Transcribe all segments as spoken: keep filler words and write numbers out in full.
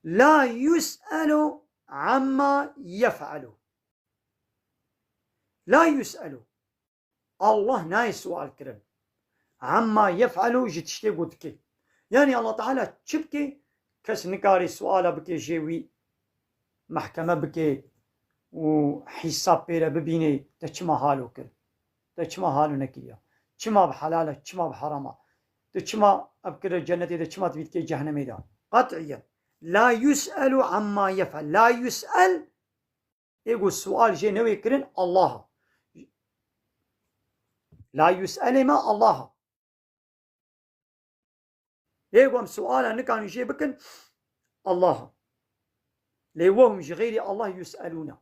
La yus'elu amma yef'elu. La yus'elu. Allah nayê sual kirin. Amma yef'elu, ji tiştê ku dike. Yanî Allah Teala çi bike, kes nikarê suala bike jê wî, mehkeme bike û hîsab pê re bibîne, te çima halo kir? Te çima halo nekiriya? Çima bi helal e, çima bi heram e? Tu çima ev kire cennetê de, çima tu vî dikê cehennemê de? Qet'iyen. La yus'elu amma yef'el. La yus'el, ê ku sual jê newê kirin, Allah a. La yus'elê me Allah a. Ê ku em suala nikanî jê bikin, Allah a. Lê wehum ji xeyrî Allah yus'elûne.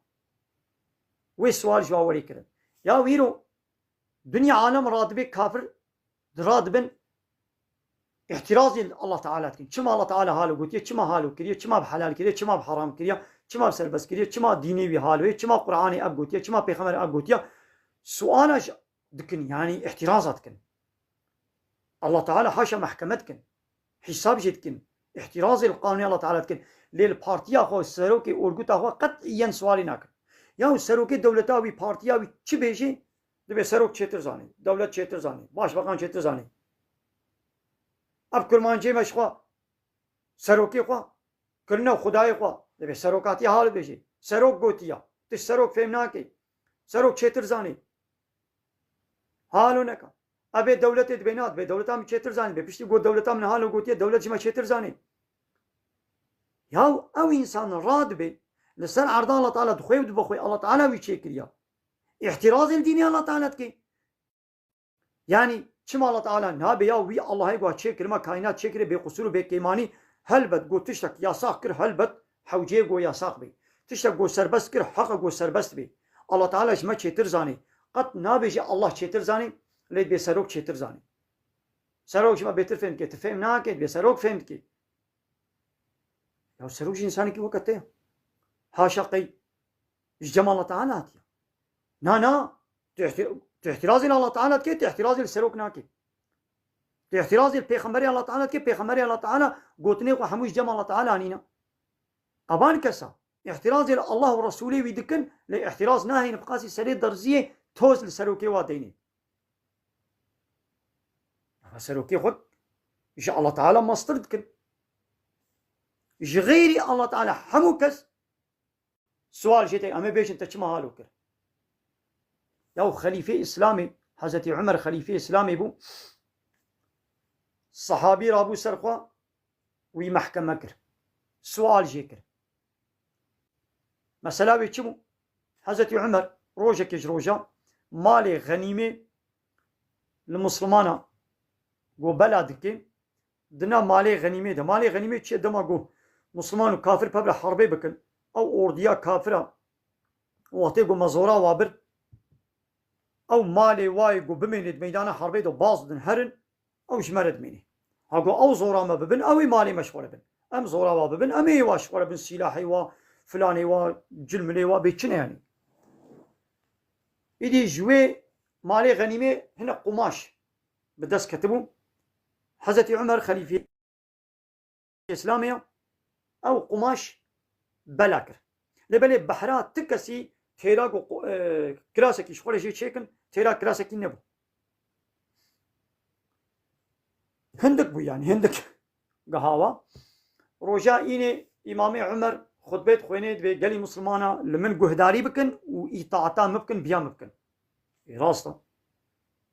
Wê sual ji wa werê kirin. Ya wîro, dinya alem radibe kafir, radibin, îhtirazê li Allah Teala dikin. Çima Allah Teala halo gotiye, çima halo kiriye, çima bi helal kiriye, çima bi haram kiriye, çima bi serbest kiriye, çima dînê wî halo ye, çima Qur'anê ev gotiye, çima pêxember ev gotiye? Suala ji dikin, yanî îhtiraza dikin. Allah Teala haşa mehkeme dikin. Hîsab jê dikin. Îhtirazê li qanûnê Allah Teala dikin. Lê li partiya xwe, serokê orguta xwe qet'iyen sualê nakin. Ya serokê dewleta wî, partiya wî çi bêjê, dibê serok çêtir zanî, dewlet çêtir zanî, başbakan çêtir zanî. Ev kurmancê me ji xwe, serokê xwe, kirine xwedayê xwe, dibê serokatî hal bêjê. Serok gotiya. Tişt serok fêm nake. Serok çêtir zanî. Halo neka. Ebê dewletê dibê na, dibê dewleta min çêtir zanî. Dibê piştî got dewleta min halo gotiye, dewlet ji me çêtir zanî. Yaw ew însan radibe, li ser erda Allah Teala dixwe û dibe xwe, Allah Teala wî çêkiriya. Îhtirazê li dînê Allah Teala dike. Yanî çima Allah Teala nabe ya wî Allahê ku çêkirime, kaînat çêkirê, bêqusûr û bêkêmanî, helbet got tiştek yasax kir, helbet hewceyê got yasax bê. Tiştek got serbest kir, heq e got serbest bê. Allah Teala ji me çêtir zanî. Qet nabêjî Allah çêtir zanî, lê dibê serok çêtir zanî. Serok ji me bêtir fêm dike, tu fêm nake, dibê serok fêm dike. Ya serok jî însanekî weke te ye. Haşa qey ji cem Allah Teala hatiye. Na, na, tu îhtî-, tu îhtîrazê li Allah Teala dikê, tu îhtîrazê li serok nakê. Tu îhtîrazê li pêxemberê Allah Teala dikê, pêxemberê Allah Teala gotinê xwe hemû ji cem Allah Teala anîne. Evan kesa îhtîrazê li Allah û Resûlê wî dikin, lê îhtîraz nahêne bi qasî serê derziyê toz li serokê wa deynê. Ama serokê xwe ji Allah Teala mastir dikin. Ji xeyrî Allah Teala hemû kes sual jê tê, em ê bêjin te çima halo kir? Ya xelîfê Îslamê, Hezretî Umer xelîfê Îslamê bû, sehabî rabû ser xwe, wî mehkeme kir. Sual jê kir. Mesela wê çi bû? Hezretî Umer rojekê ji roja malê xenîmê li Muslimana go bela dike, dina malê xenîmê de. Malê xenîmê çi ye? Dema go Musliman û kafir pevre herbê bikin, ew ordiya kafira wextê go me zora wa bir, ew malê wayê go bimênê di meydana herbê de baz bidin herin, ew ji me re dimînê. Ha go ew zora me bibin, ew ê malê me ji xwe re bin. Em zora wa bibin, em ê wa ji xwe re bin, sîlahê wa, filanê wa, cilmilê wa, bê çi ne yanî. Îdî ji wê malê xenîmê hinek qumaş bi dest ketibû. Hezretî Umer xelîfê Îslamê ya, ew qumaş bela kir. Lê belê behra ti kesî têra ku qu-, e, kirasekî ji xwe re jê çêkin, têra kirasekî nebû. Hindik bû yanî, hindik gihawa. Roja înê Îmamê Umer xutbê dixwênê, dibê gelî Muslimana li min guhdarî bikin û îtaata min bikin, biya min bikin. Ê rast e.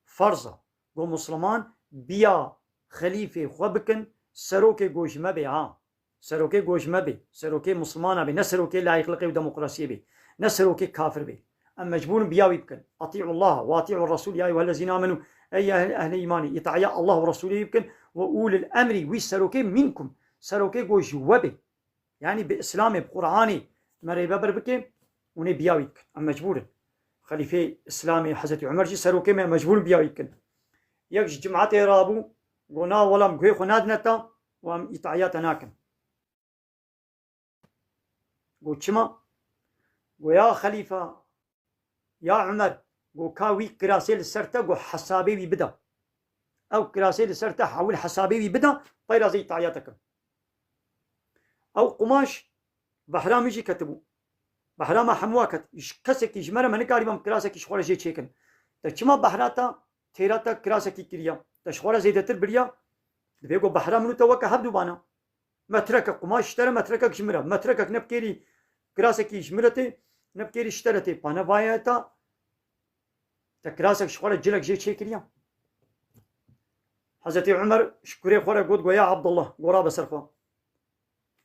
Ferz e. Go Musliman biya xelîfê xwe bikin, serokê go ji me bê ha. Serokê go ji me bê. Serokê Muslimana bê. Ne serokê layîqliqê û demokrasiyê bê. Ne serokê kafir bê. Em mecbûr in biya wî bikin. Atî'ullaha ve atî'ur Resûl ya eyyuhellezîne amenû. Ey ehl-, ehlê îmanê, îtaya Allah û Resûlê wî bikin. Ve ulil emrî, wî serokê mînkum. Serokê go ji we bê. Yanî bi Îslamê, bi Qur'anê me rêvebir bike, hûn ê biya wî dikin. Em mecbûr in. Xelîfê Îslamê Hezretî Umer jî serokê me, mecbûr in biya wî dikin. Yek ji cimatê rabû, go na wela em guhê xwe nadine te û em îtaya te nakin. Go çima? Go ya xelîfa, ya Umer, go ka wî kirasê li ser te, go hesabê wî bida. Ew kirasê li ser te hewil hesabê wî bida, peyra zê îtaya te kim. Ew qumaş behra min jî ketibû. Behra me hemû ket. Ji kesekî ji me re me nikarîbam kirasekî ji xwe re jê çêkin. Te çima behra te têra te kirasekî kiriya? Te ji xwe re zêdetir biriya? Divê ku behra min û te weke hevdû bana. Metrekek qumaş ji te re, metrekek ji min re. Metrekek ne bi kêrî kirasekî ji min re tê, ne bi kêrî ji te re tê. Pane vaye ta te kirasek ji xwe re cilek jê çêkiriya. Hezretî Umer ji kurê xwe re got, go ya Abdullah, go rabe ser xwe.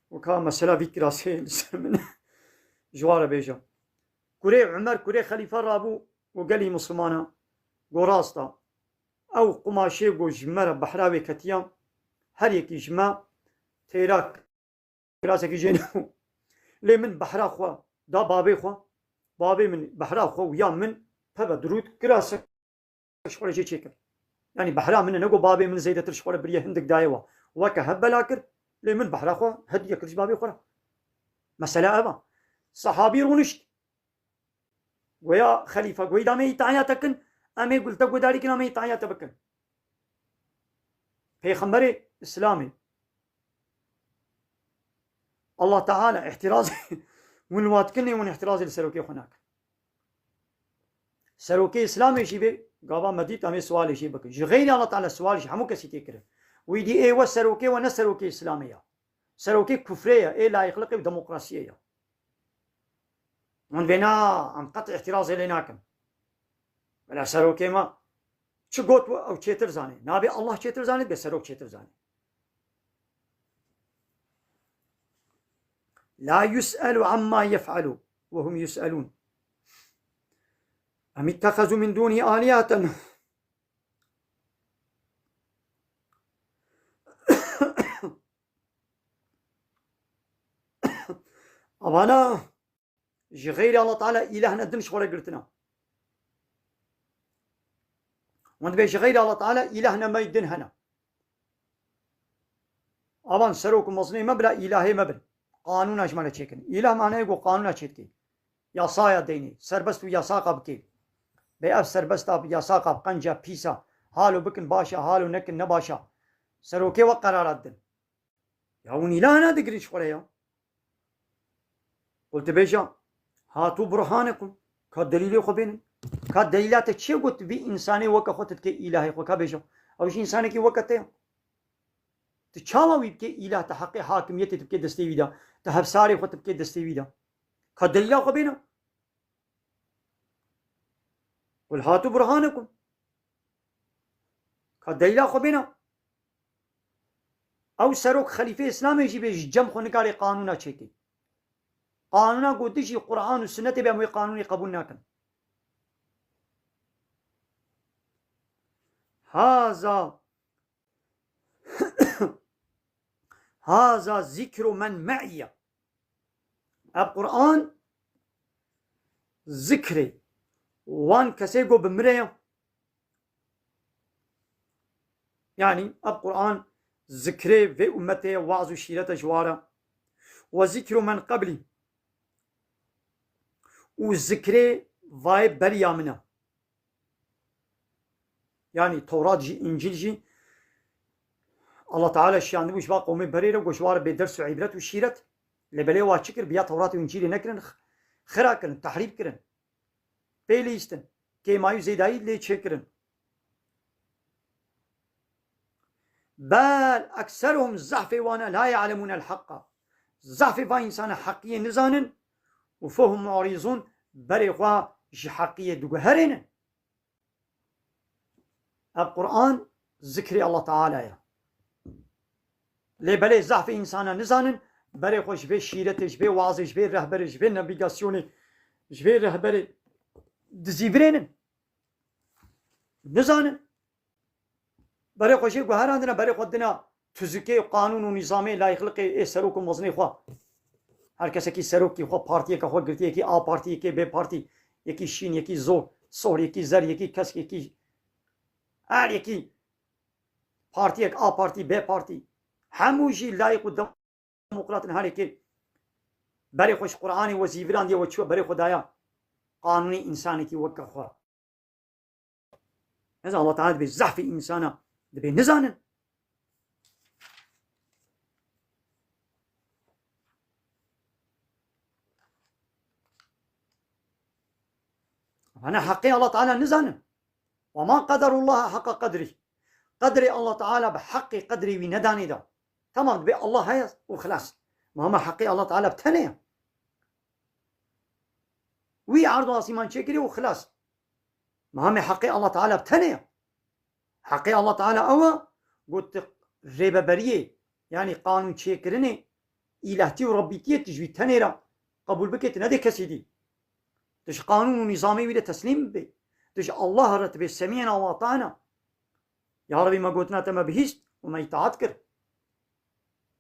Weka mesela vî kirasê li ser min ji wa re bêje. Kurê Umer, kurê xelîfe rabû û gelî Mislimana go rast a. Ew qumaşê ku ji me re behra wê ketiya, her yekî ji me têra kirasekî jê nebû. Lê min behra xwe da babê xwe. Babê min behra xwe û ya min peve dirût kirasek ji xwe re jê çêkir. Yanî behra min e, ne ku babê min zêdetir ji xwe re biriye hindik daye we. Weke hev bela kir, lê min behra xwe hediye kir ji babê xwe re. Mesela ev a. Sehabî rûnişt. Goya xelîfe, goyî da me îtaya te kin, em ê gul te gudarî kin, em ê îtaya te bikin. Pêxemberê Îslamê, Allah Teala îhtiraz, hûn wat kin, hûn îhtirazê li serokê xwe nakin. Serokê Îslamê jî bê, gava me dît, em ê sualê jê bikin. Ji xeyrî Allah Teala sual ji hemû kesî tê kirin. Wî dî ê we serokê we ne serokê Îslamê ya. Serokê kufrê ye, ê layîqliqê û demokrasiyê ye. Hûn vê na, em qet îhtirazê lê nakin. Bila serokê me çi got we ew çêtir zanê. Nabê Allah çêtir zanê, bê serok çêtir zanê. La yus'elu amma yef'alu ve hum yus'elun. Em ittehazu min duni aliheten. Avana ji xeyrî Allah Teala îlehne din ji xwe re girtina. Hûn dibê ji xeyrî Allah Teala îlehne me din hene. Avan serok û mezinê me bila îlahê me bin. Qanûna ji me re çêkin. Îlah manayê ku qanûna çêdikê. Yasaya deynê. Serbest û yasaqa bikê. Bê ev serbesta, yasaqa, qenca, pîsa. Halo bikin baş e, halo nekin ne baş e. Serokê we qerara didin. Ya hûn îlahana digirî ji xwe re ya. Qul dibêje, hatu burhanekum. Ka delîlê xwe bênin. Ka delîla te çi got vî însanê weke xwe tu dikê îlahê xwe? Ka bêje. Ew jî însanekî weke te ya. Tu çawa wî bikê îlah, tu heqê hakimiyetê tu bikê destê wî de, tu hevsarê xwe tu bikê destê wî de? Ka delîla xwe bêne. Qul hatu burhanekum. Ka delîla xwe bêne. Ew serok xelîfê Îslamê jî bê ji cem xwe nikarê qanûna çêkê. Qanûna ku dijî Qur'an û Sunnetê be, em wê qanûnê qebûl nakin. Haza, haza zikru men me'iyye. Ev Qur'an zikrê wan kesê ku bi min re ye. Yanî ev Qur'an zikrê vê ummetê ye, waz û şîret e ji wa re. Ve zikru men qeblî. Û zikrê vayê beriya min e. Yanî Tewrat jî, Încîl jî Allah Teala şiyandibû ji va qewmê berê re, got ji wa re bê ders û îbret û şîret. Lê belê wa çi kir? Biya Tewrat û Încîlê nekirin, x-, xira kirin, tehrîf kirin. Pê lîstin. Kêmayî û zêdayî lê çêkirin. Bel ekseruhum, zehfê wan e, la ya'lemûnel haqqa. Zehfê va însana heqiyê nizanin û fehum mu'rîzûn, berê xwe ji heqiyê diguherênin. Ev Qur'an zikrê Allah Teala ye. Lê belê zehfê însana nizanin, berê xwe ji vê şîretê, ji vê wazê, ji vê rehberê, ji vê navîgasyonê, ji vê rehberê dizîvirênin. Nizanin. Berê xwe jê guherandine, berê xwe dina tuzikê, qanûn û nîzamê, layîqliqê ê serok û mezinê xwe. Her kesekî serokî xwe, partiyeke xwe girtiye, yekî A partî, yekê B partî, yekî şîn, yekî zor, sohr, yekî zer, yekî kesk, yekî her yekî partiyek, A partî, B partî. Hemû jî layîq û demokrat in, her yekê berê xwe ji Qur'anê we zîvirandiye, we çiwe berê xwe daya qanûnê însanekî weke xwe. Ez Allah Teala dibê zehfê însana dibê nizanin. Hene heqê Allah Teala nizanin. Ve ma qederullaha haqqa qedrî. Qedrê Allah Teala bi heqê qedrê wî nedanê da. Tamam, dibê Allah heye û xilas. Ma hema heqê Allah Teala bi tenê ye. Wî erd û asîman çêkirî û xilas. Ma hemê heqê Allah Teala bi tenê ye. Heqê Allah Teala ew e, got tu rêveberiyê, yanî qanûn çêkirinê, îlahtî û rebbîtiyê tu ji wî tenê re qebûl bikê, tu nedê kesî dî. Tu ji qanûn û nîzamê wî de teslîm bibê. Tu ji Allah re tu bê semî'na we ata'na. Ya Rebî, me gotina te me bihîst û me îtaat kir.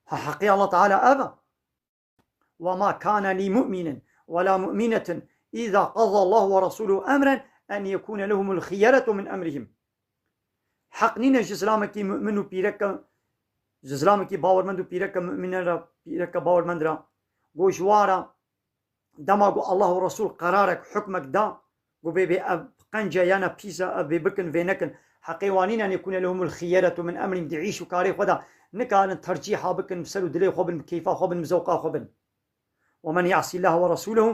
Ha, heqê Allah Teala ev e. وما كان لمؤمن ولا مؤمنة إذا قضى الله ورسوله أمرا أن يكون لهم الخيرة من أمرهم. Heq nîne ji zilamekî mu'min û pîreke, ji zilamekî bawermend û pîreke mu'mine re, pîreke bawermend re, go ji wa re, dema ku Allah û Resul qerarek, hukmek da, ku bê bê ev qenc e yana pîs e, ev bê bikin, vê nekin. Heqê wan nîne, أن يكون لهم الخيرة من أمرهم, di îş û karê xwe de nikarin tercîha bikin, bi ser û dilê xwe bin, bi keyfa xwe bin, bi zewqa xwe bin. ومن يعص الله ورسوله,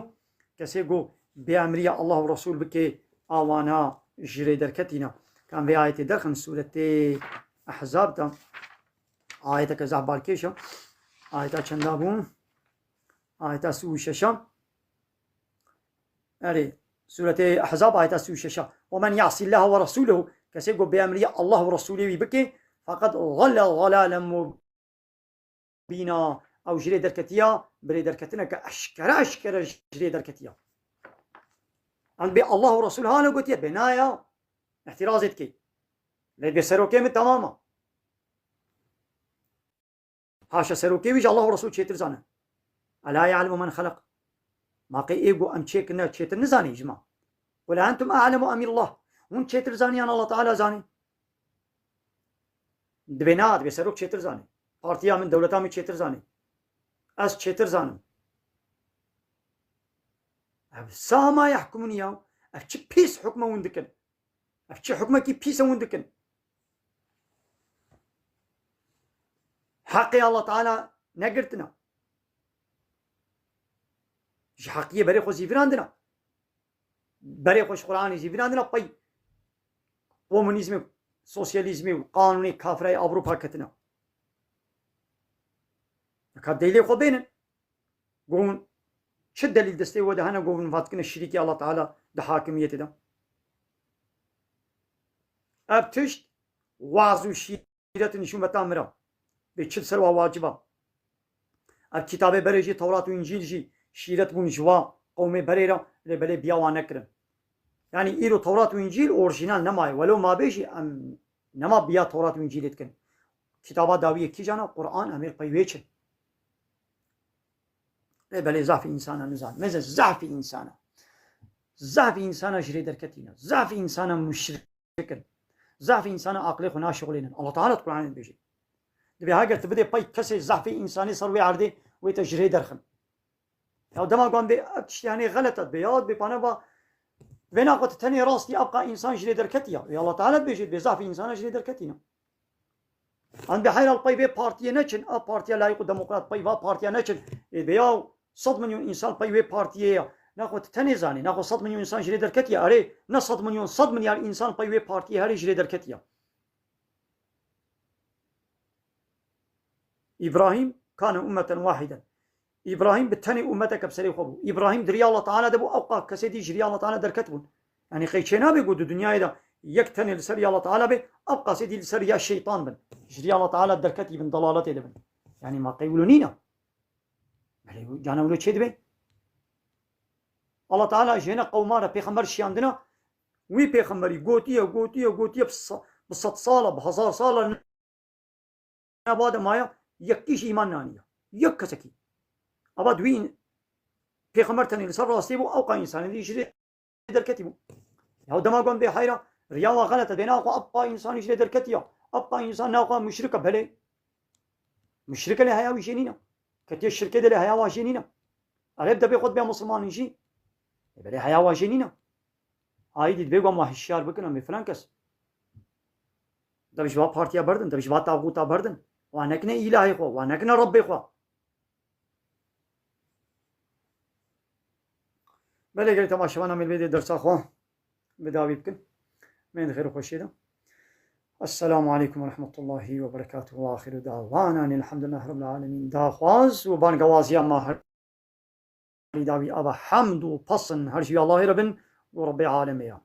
kesê ku bêemriya Allah û Resul bike, a wana ji rê derketî ne. Kan vê ayetê derxin, sûretê Ehzab de, ayeteke zehf balkêş e. Ayeta çenda bû? Ayeta sî û şeş e. Erê, sûretê Ehzab, ayeta sî û şeş e. ومن يعص الله ورسوله, kesê ku bêemriya Allah û Resulê wî bike, فقد ضل ضلالا مبينا, ew ji rê derketiya, bi rê derketineke eşkere eşkere ji rê derketiya. Em bê Allah û Resul hane gotiye, bê naya, îhtirazê dikey. Lê bê serokê min tamam e. Haşa serokê wî ji Allah û Resul çêtir zane. ألا يعلم من خلق. Ma qey ê ku em çêkirine çêtir nizanî ji me? قل أنتم أعلم أم الله. Hûn çêtir zanî yan Allah Teala zanî? Dibê na, dibê serok çêtir zanî. Partiya min, dewleta min çêtir zanî. Ez çêtir zanim. Ev ساء ما يحكمون ya. Ev çi pîs hukme hûn dikin. Ev çi hukmekî pîs e hûn dikin. Heqê Allah Teala negirtina. Ji heqiyê berê xwe zîvirandina. Berê xwe ji Qur'anê zîvirandina pey komunîzmê, sosyalîzmê û qanûnê kafirayê Ewropa ketina. Nika deylê xwe bênin. Go hûn çi delîl destê we de hene, go hûn vatkine şirîkê Allah Teala di hakimiyetê de? Ev tişt waz û şîret nîşûn beta min re. Bê çi li ser wa wacib e? Ev kitabê berê jî, Tewrat û Încîl jî şîret bûn ji wa qewmê berê re, lê belê biya wan nekirin. Yanî îro Tewrat û Încîl orjînal nemaye. Welo mabê jî em nema biya Tewrat û Încîlê dikin. Kitaba dawiyê kîjan e? Qur'an, em ê pey wê çin. Lê belê zafî însana nizan. Meze zafî însana. Zafî însana ji rê derketîne. Zafî însana muşrik in. Zafî însana aqilê xwe naşixulênin. Allah Teala di Qur'anê dibêje. Dibê heger tu bidê pey kesê zafî însanî ser wê erdê, wê te ji rê derxin. Ya dema ku em bê ev tiştê henê xelet e, dibê ya dibê pane va, vê naxwe tu tenê rastî ev qa însan ji rê derketî ya. Wê Allah Teala dibêje, dibê zafî însana ji rê derketî ne. Em dê heyra li pey vê partiyê neçin, ev partiya layîq û demokrat pey va partiya neçin. Ê dibê ya sed milyon însan pey wê partiyê ya. Naxwe tu tenê zanî, naxwe sed milyon însan ji rê derketiye. Erê, ne sed milyon, sed milyar însan pey wê partiyê herê ji rê derketiye. İbrahim kane ummeten wahiden. Îbrahîm bi tenê ummeteke bi serê xwe bû. Îbrahîm di riya Allah Teala de bû, ew qa kesê dî ji riya Allah Teala derket bûn. Yanî qey çênabe ku di dinyayê de yek tenê li ser riya Allah Teala be, ew qasê dî li ser riya şeytan bin. Ji riya Allah Teala derketî bin, dalaletê de bin. Yanî ma qey wilo nîne. Belê, cana wilo çê dibe? Allah Teala ji hene qewma re pêxember şiyandina, wî pêxemberî gotiye, gotiye, gotiye, bi se-, bi sed sala, bi hezar sala ne ba de maya, yekî jî îman naniye. Yek kesekî. Aba di wî pêxember tenê li ser rastî bû, ew qa însanê dî ji rê derketî bû. Ya dema gon bê heyra, riya wa xelet e, dê naxwe ev qa însanî ji rê derketiya. Ev qa însan naxwe muşrik e, belê. Muşrik e lê heya wî jê nîne. Ketiye şirkê de lê heya wa jê nîne. Erê bi debê xwe dibe musulmanî jî. Ê belê heya wa jê nîne. Aîdî dibê gon wa hişyar bikin, em ê filan kes. Debê ji va partiya berdin, debê ji va taxûta berdin. Wa nekine îlahê xwe, wa nekine Rebbê xwe. Belê gelê temaşevana mêlbê dê dersa xwe. bi dawî bikin. Meyên xêr û xweşiyê de. Esselamu aleykum ve rahmetullahi ve berekatuhu ve axiru dawana elhamdulillahi rabbil alemin. Daxwaz û bangewaziya ma herî dawî ava hemd û pasin her jî Allahê re bin û Rebbê alemê ya.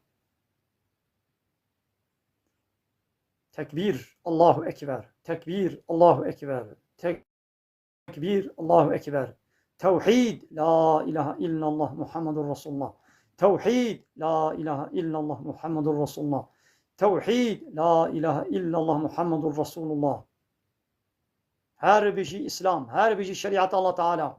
Tekbîr, Allahu Ekber. Tekbîr, Allahu Ekber. Tekbîr, Allahu Ekber. Tewhîd, la ilahe illallah Muhammedur Resulullah. Tewhîd, la ilahe illallah Muhammedur Resulullah. Tewhîd, la ilahe illallah Muhammedur Resulullah. Her bijî Îslam, her bijî şerîeta Allah Teala.